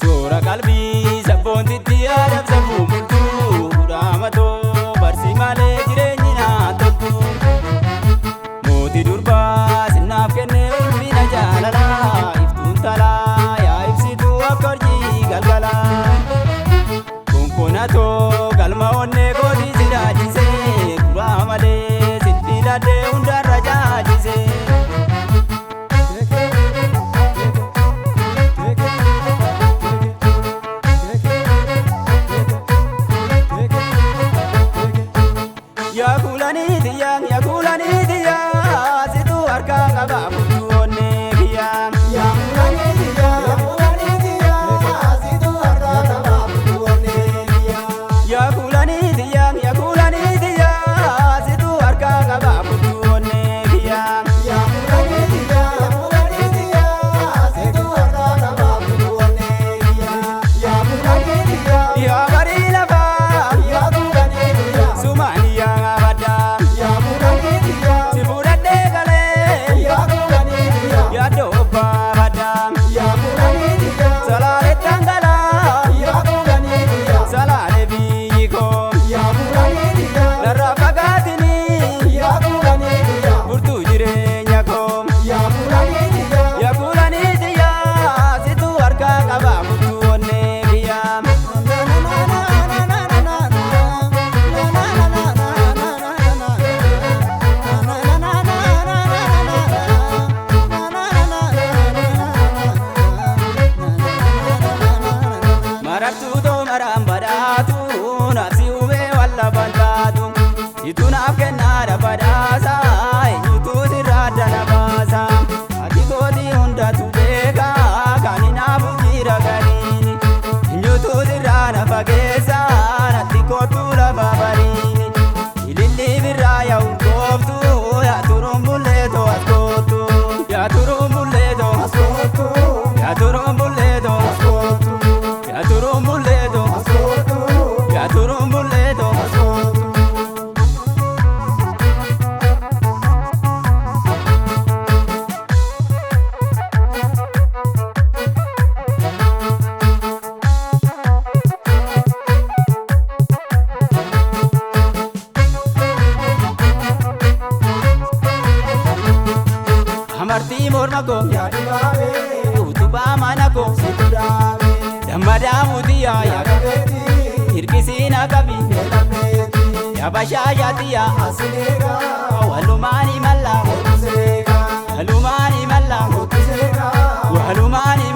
Suura qalbii sabboontitti yaadab sammuu bultuu Kudhaamatoo barsi malee jireenyi naa toltu. Mootii durbaa sinnaaf kennee ulfina jaalalaa iftuun talaa yaa ibsituu akka urjii galgalaa. Konkonaatoo galma onnee kootii si raajisee kuraa malee sitti filadhee hundarra jaajisee. Yaa kuulanii tiyyaa yaa kuulanii tiyyaa situ harkaa qaba murtuu onnee kiyyaa. Yaa kuulanii tiyyaa yaa kuulanii tiyyaa situ harkaa qaba murtuu onnee kiyyaa. Yaa kuulanii tiyyaa yaa kuulanii tiyyaa situ harkaa qaba murtuu onnee kiyyaa. Yaa kuulanii tiyyaa yaa kuulanii tiyyaa situ harkaa qaba murtuu onnee kiyyaa. Yaa kuulanii tiyyaa Yaa barii lafaa yaa kuulanii tiyyaa sumaan yaa baddaa yaa kuulanii tiyyaa si fuudhadhee galee yaa kuulanii tiyyaa yaaddoo obbaa baddaa yaa kuulanii tiyyaa salaalee dhangalaa yaa kuulanii tiyyaa salaalee biyyi koo yaa kuulanii tiyyaa narraa fagaatinii yaa kuulanii tiyyaa furtuu jireenya koo. yaa kuulanii tiyyaa. Yaa kuulanii tiyyaa situ harkaa qaba murtuu onnee kiyyaa. Marartuu too maraan badhaatu naaf si hubee walla bantaatu. Situ naaf kennaadha badhaasa eenyutu sirraa dana baasa. Ati kootii hundatu beeka kan hinaafu jira gariini. Eenyutu sirraa na fageessa natti kootu lafa bariini. Ililli birraa yaa urgooftu yaa turuun bulleetoo as kootu. Yaa turuun bulleetoo As kootu, yaa turuun bulleetoo as kootu, yaa turuun bulleetoo as kootu, yaa turuun bulleetoo. as kootu. Amartii morma koo Yaa dibaabee, utubaa mana koo situ dhaabee, dammadaa mutiyaa yaa yaa qabeetii, hirkisiina qabi eelammeetii, yaa bashaashaatiyaa asineegaa, walumaani mallaa kootu seegaa, walumaani mallaa kootu seegaa, walumaani